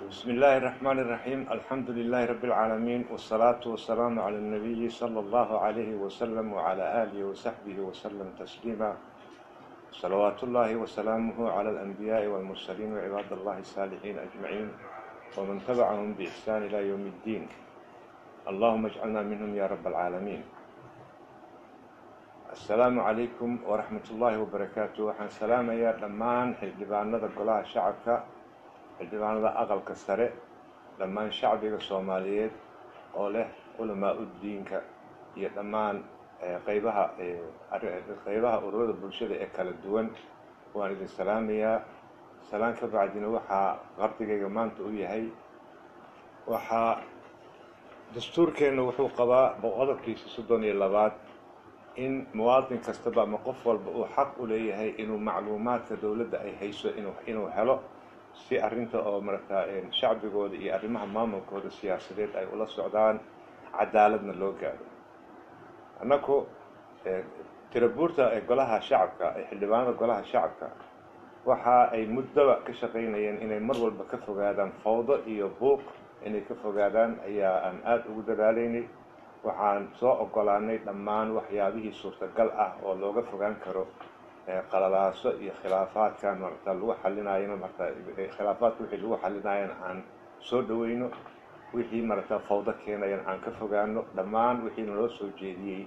بسم الله الرحمن الرحيم. الحمد لله رب العالمين، والصلاة والسلام على النبي صلى الله عليه وسلم وعلى آله وصحبه وسلم تسليما. صلوات الله وسلامه على الأنبياء والمرسلين وعباد الله الصالحين أجمعين ومن تبعهم بإحسان إلى يوم الدين. اللهم اجعلنا منهم يا رب العالمين. السلام عليكم ورحمة الله وبركاته. Waxaan salaamayaa dhammaan xildhibaanada golaha shacabka, xildhibaanada aqalka sare, dhammaan shacbiga Soomaaliyeed oo leh culamaa udiinka iyo dhammaan qaybaha ururada bulshada ee kala duwan. Waan idin salaamayaa. Salaan ka bacdina waxaa qardigayga maanta u yahay, waxaa dastuurkeenna wuxuu qabaa qodobkiisa 32aad in muwaadin kastaba ama qof walba uu xaq u leeyahay inuu macluumaadka dowladda ay hayso inuu helo, si arrinta oo maragtaa shacbigooda iyo arrimaha maamulkooda siyaasadeed ay ula socdaan, cadaaladna loo gaadho. Annaku tirabuurta ee golaha shacabka ee xildhibaanada golaha shacabka waxa ay muddaba ka shaqaynayeen inay mar walba ka fogaadaan fawdo iyo buuq, inay ka fogaadaan ayaa aan aada ugu dadaalaynay. Waxaan soo ogolaanay dhammaan waxyaabihii suurtagal ah oo looga fogaan karo qalalaaso iyo khilaafaadkan marata lagu xalinayona, marata khilaafaadka wixii lagu xalinayana aan soo dhaweyno, wixii marata fawdo keenayana aan ka fogaano. Dhammaan wixii naloo soo jeediyey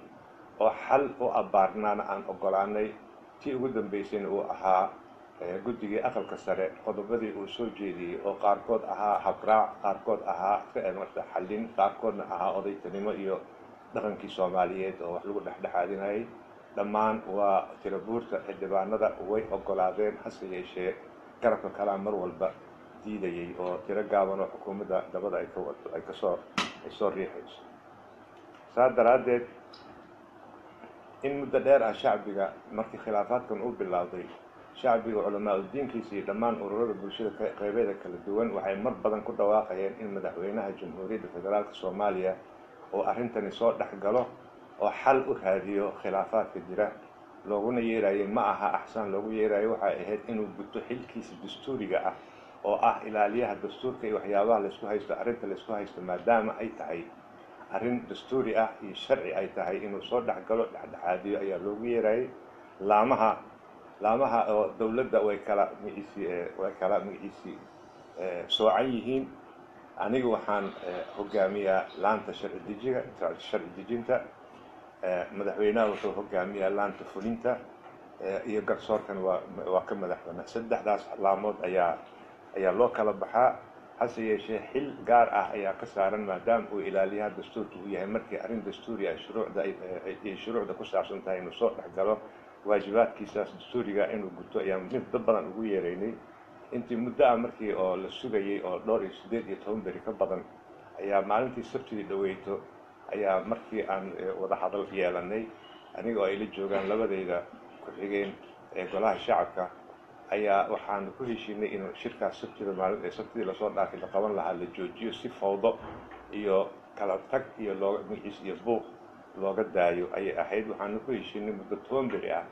oo xal u abbaarnaana aan ogolaanay. Tii ugu dambeysayna uu ahaa guddigii aqalka sare qodobadii uu soo jeediyey oo qaarkood ahaa habraac, qaarkood ahaa marata xallin, qaarkoodna ahaa odaytanimo iyo dhaqankii Soomaaliyeed oo wax lagu dhexdhexaadinayay. Dhammaan waa tirabuurta xildhibaanada way ogolaadeen, hase yeeshee garabka kalaa mar walba diidayay oo tiro gaaban oo xukuumadda dabada ay ka wado ay kasoo ay soo riixayso. Saa daraaddeed in muddo dheer ah shacbiga markii khilaafaadkan uu bilowday, shacbiga culamaa udiinkiisa iyo dhammaan ururada bulshada qeybeeda kala duwan waxay mar badan ku dhawaaqayeen in madaxweynaha Jamhuuriyadda Federaalka Soomaaliya oo arrintani soo dhex galo oo xal u raadiyo khilaafaadka jira. Looguna yeerayay ma aha axsaan loogu yeerayo, waxay ahayd inuu guto xilkiisa dastuuriga ah oo ah ilaaliyaha dastuurka iyo waxyaabaha laysku haysto, arrinta laysku haysto maadaama ay tahay arrin dastuuri ah iyo sharci ay tahay inuu soo dhexgalo dhexdhexaadiyo ayaa loogu yeerayay. Laamaha oo dowladda way kala magaciisii way kala magaciisii soocan yihiin. Aniga waxaan hogaamiyaa laanta sharci dejiga, sharci dejinta. Madaxweynaha wuxuu hogaamiyaa laanta fulinta iyo garsoorkan waa ka madax banaan. Saddexdaas laamood ayaa loo kala baxaa. Hase yeeshee xil gaar ah ayaa ka saaran maadaama uu ilaaliyaha dastuurka uu yahay, markii arrin dastuuri ah shuruucda ay shuruucda ku saabsan tahay inuu soo dhex galo, waajibaadkiisaas dastuuriga inuu guto ayaan muddo badan ugu yeeraynay. Intii muddo ah markii oo la sugayay oo dhowr iyo 18 beri ka badan ayaa maalintii Sabtidii dhaweyto ayaa markii aan wada hadal yeelanay, aniga oo ay la joogaan labadayda ku-xigeen ee golaha shacabka, ayaa waxaan ku heshiinay inuu shirkaas Sabtida maalin ee Sabtidii lasoo dhaafay la qaban lahaa la joojiyo, si fawdo iyo kala tag iyo looga magaciis iyo buuq looga daayo ayay ahayd. Waxaanu ku heshiinay muddo 10 beri ah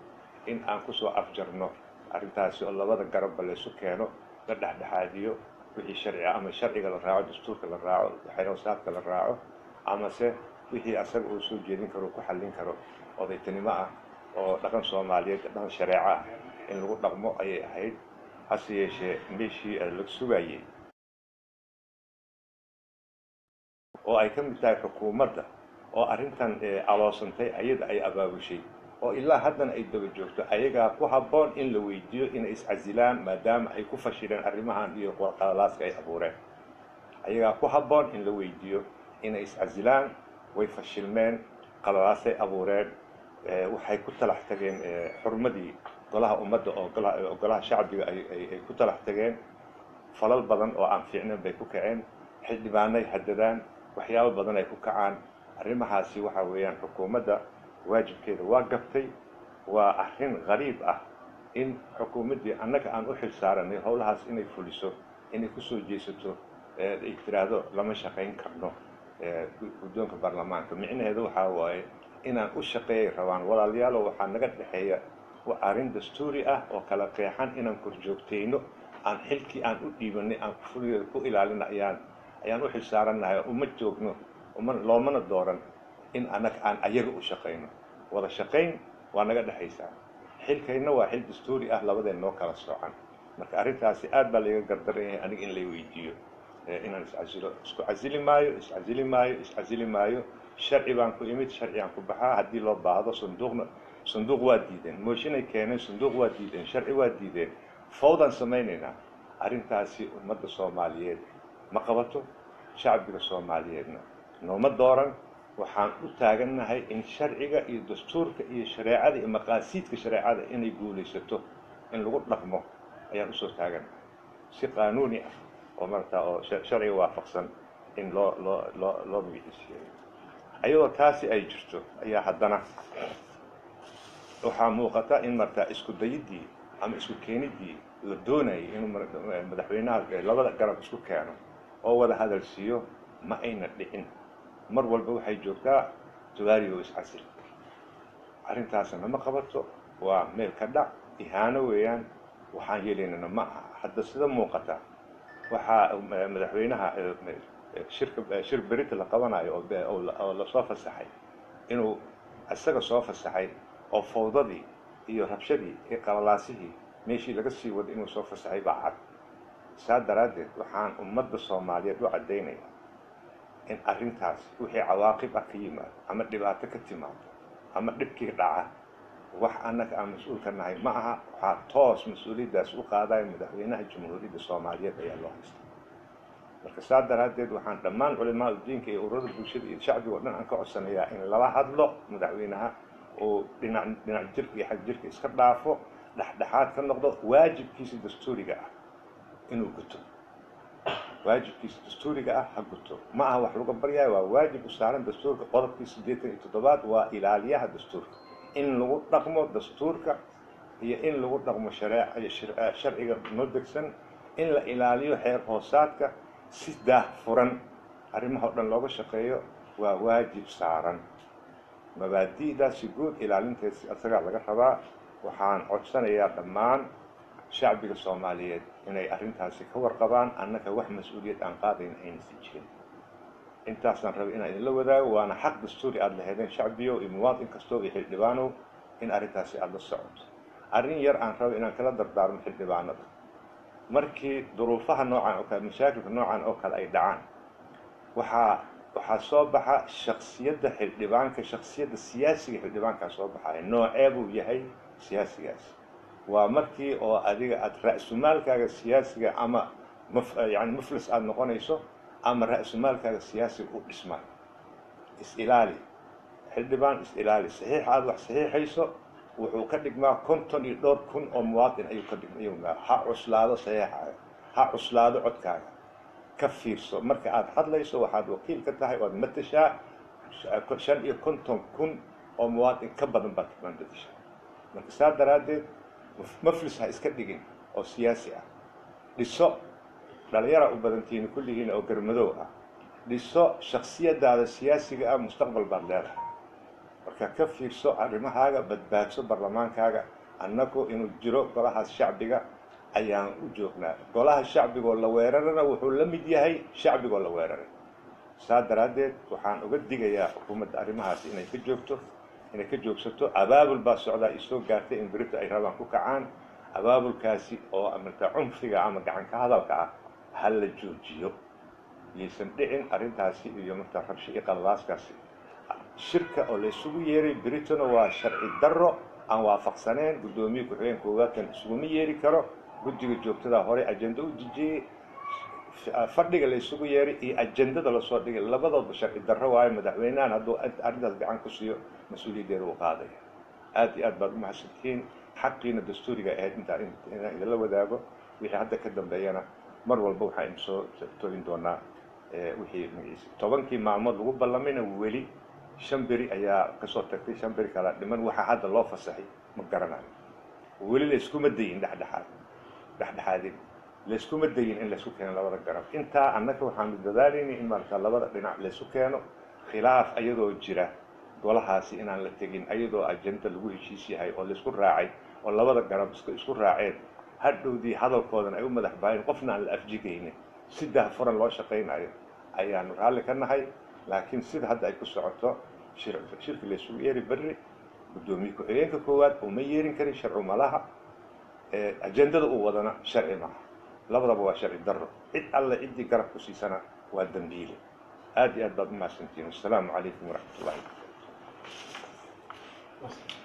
in aan kusoo afjarno arrintaasi oo labada garabba laysu keeno, la dhexdhexaadiyo, wixii sharci ah ama sharciga la raaco, dastuurka la raaco, xeeroosaadka la raaco, amase wixii asaga uu soo jeedin karo ku xallin karo odaytinimo ah oo dhaqan Soomaaliyeed, dhaqan shareeco ah in lagu dhaqmo ayay ahayd. Hase yeeshee meeshii la sugayay oo ay ka mid tahay xukuumadda oo arrintan aloosantay, ayada ay abaabushay oo ilaa haddana ay daba joogto. Ayagaa ku habboon in la weydiiyo inay iscasilaan, maadaama ay ku fashileen arrimahan iyo qalalaaska ay abuureen. Ayagaa ku habboon in la weydiiyo inay iscasilaan. Way fashilmeen, qalalaasay abuureen, waxay ku talax tageen xurmadii golaha ummadda oo golaha shacbiga ay ku talax tageen. Falal badan oo aan fiicnayn bay ku kaceen, xildhibaanay hadadaan, waxyaabo badan ay ku kacaan. Arrimahaasi waxa weeyaan xukuumadda waajibkeeda waa gabtay. Waa arrin qariib ah in xukuumaddii annaga aan u xil saaranay howlahaas inay fuliso, inay kusoo jeesato, ay tiraahdo lama shaqayn karno guddoonka baarlamaanka. Micnaheedu waxaa waaye inaan u shaqeeyay rabaan. Walaalayaalo, waxaa naga dhexeeya waa arrin dastuuri ah oo kala qeexan inaan korjoogtayno, aan xilkii aan u dhiibanay aan fuligeeda ku ilaalina ayaan u xil saarannahay. Uma joogno, uma loomana dooran in annaga aan ayaga u shaqayno. Wada shaqayn waa naga dhexaysaa, xilkayna waa xil dastuuri ah, labadeen noo kala soocan. Marka arrintaasi aad baa layga gardaran yahay aniga in lay weydiiyo inaan iscasilo. Isku casili maayo, iscasili maayo, iscasili maayo. Sharci baan ku imid, sharcigaan ku baxaa. Haddii loo baahdo sanduuqna, sanduuq waa diideen, mooshinay keeneen, sanduuq waa diideen, sharci waa diideen, fawdaan samaynaynaa. Arrintaasi ummadda Soomaaliyeed ma qabato, shacbiga Soomaaliyeedna nooma dooran. Waxaan u taagannahay in sharciga iyo dastuurka iyo shareecada iyo maqaasiidka shareecada inay guulaysato, in lagu dhaqmo ayaan usoo taagannahay, si qaanuuni ah oo marata oo sharciga waafaqsan in loo loo loo loo magiciisiyeeyo. Ayadoo taasi ay jirto ayaa haddana waxaa muuqata in martaa isku dayiddii ama isku keeniddii la doonayay inuu madaxweynaha labada garab isku keeno oo wada hadal siiyo ma ayna dhicin. Mar walba waxay joogtaa tubaariyo iscasil. Arrintaasna ma qabato, waa meel ka dhac, ihaano weeyaan. Waxaan yeelaynana ma aha. Hadda sida muuqata waxaa madaxweynaha shirka shir berita la qabanayo oo lasoo fasaxay, inuu isaga soo fasaxay oo fawdadii iyo rabshadii iyo qalalaasihii meeshii laga sii wado inuu soo fasaxay baa cad. Saa daraaddeed waxaan ummadda Soomaaliyeed u caddaynayaa in arrintaas wixii cawaaqib ah ka yimaado ama dhibaato ka timaado ama dhibkii dhaca, wax annaga aan mas-uulka nahay ma aha. Waxaa toos mas-uuliyaddaas u qaadaya madaxweynaha Jamhuuriyadda Soomaaliyeed ayaa loo haysta. Marka saa daraaddeed waxaan dhammaan culimaa udiinka iyo ururada bulshada iyo shacbiga o dhan aan ka codsanayaa in lala hadlo madaxweynaha uu dhinac dhinac jirka iyo xag jirka iska dhaafo, dhexdhexaad ka noqdo, waajibkiisa dastuuriga ah inuu guto. Waajibkiisa dastuuriga ah ha guto. Ma aha wax laga baryayo, waa waajib u saaran dastuurka. Qodobkii 87aad waa ilaaliyaha dastuurka, in lagu dhaqmo dastuurka iyo in lagu dhaqmo sharciga noo degsan, in la ilaaliyo xeer hoosaadka, si daah furan arrimaha o dhan looga shaqeeyo waa waajib saaran. Mabaadi'daasi guud ilaalinteed isagaa laga rabaa. Waxaan codsanayaa dhammaan shacbiga Soomaaliyeed inay arrintaasi ka warqabaan, annaga wax mas-uuliyad aan qaadayn ayna sii jirin. Intaasaan rabay inaan idinla wadaago, waana xaq dastuuri aada laheedeen shacbiyow iyo muwaadin kastoo iyo xildhibaanow in arrintaasi aada la socoto. Arrin yar aan rabo inaan kala dardaarmo xildhibaanada: markii duruufaha noocan oo kale, mashaakilka noocan oo kale ay dhacaan, waxaa soo baxa shaksiyadda xildhibaanka, shaksiyadda siyaasiga xildhibaankaa soo baxaya. Noocee buu yahay siyaasigaas? Waa markii oo adiga aada ra-sumaalkaaga siyaasiga ama yani muflis aada noqonayso ama ra-sumaalkaaga siyaasiga u dhismayo. Is-ilaali xildhibaan, is-ilaali. Saxiix aada wax saxiixayso wuxuu ka dhigmaa konton iyo dhowr kun oo muwaadin ayuu ka dhigma. Ha cuslaado saxiixaaga, ha cuslaado codkaaga. Ka fiirso marka aada hadlayso, waxaad wakiil ka tahay oad matashaa 55,000 oo muwaadin ka badan baad matashaa. Marka saa daraaddeed maflis ha iska dhigin oo siyaasi ah. Dhiso, dhalinyara u badantihiin kulligiin oo garmadow ah, dhiso shaksiyadaada siyaasiga ah, mustaqbal baad leedahay. Marka ka fiirso arrimahaaga, badbaadso barlamaankaaga. Annagu inuu jiro golahaas shacbiga ayaan u joognaa. Golaha shacbigoo la weerarana wuxuu la mid yahay shacbigoo la weeraray. Saa daraaddeed waxaan uga digayaa xukuumadda arrimahaasi inay ka joogto, inay ka joogsato. Abaabul baa socdaa isoo gaartay in berito ay rabaan ku kacaan. Abaabulkaasi oo marka cunfiga ama gacanka hadalka ah ha la joojiyo, yaysan dhicin arrintaasi iyo markaa rabsho iyo qalalaaskaasi. Shirka oo la isugu yeeray Britona waa sharci darro aan waafaqsaneen. Guddoomiye ku-xigeen koowaadkan isuguma yeeri karo. Guddiga joogtada hore ajenda u dejiyey. Fadhiga la isugu yeeray iyo ajendada lasoo dhigay labadoodba sharci darro waayo. Madaxweynahan hadduu arrintaas gacan ku siiyo, mas-uuliyaddeeda uu qaadaya. Aad iyo aad baad u mahadsantihiin. Xaqiina dastuuriga ahayd intaa inaan idinla wadaago. Wixii hadda ka dambeeyana mar walba waxaan idin soo tobin doonaa wixii magaciisa. 10kii maalmood lagu ballamayna weli 5 beri ayaa kasoo tagtay, 5 beri kala dhiman. Waxa hadda loo fasaxay ma garanayo. Weli layskuma dayin dhexdhexaad, dhexdhexaadin layskuma dayin in laysku keeno labada garab. Intaa annaka waxaanu dadaalaynay in marka labada dhinac laysu keeno. Khilaaf ayadoo jira golahaasi inaan la tegin, ayadoo ajenda lagu heshiis yahay oo laysku raacay oo labada garab isku raaceen, hadhowdii hadalkoodan ay u madax baayeen, qofna aan la afjigaynin, si daahfuran loo shaqaynayo ayaanu raalli ka nahay. Laakiin sida hadda ay ku socoto, shirki laysugu yeeri berri, guddoomiye ku-xigeenka koowaad uma yeerin karin, sharci malaha. Ajendada uu wadana sharci maaha. Labadaba waa sharci darro. Cid alle ciddii garab ku siisana waa dambiile. Aad iyo aad baad u mahadsantihiin. Wassalaamu calaykum waraxmat ullahi wabarakatu.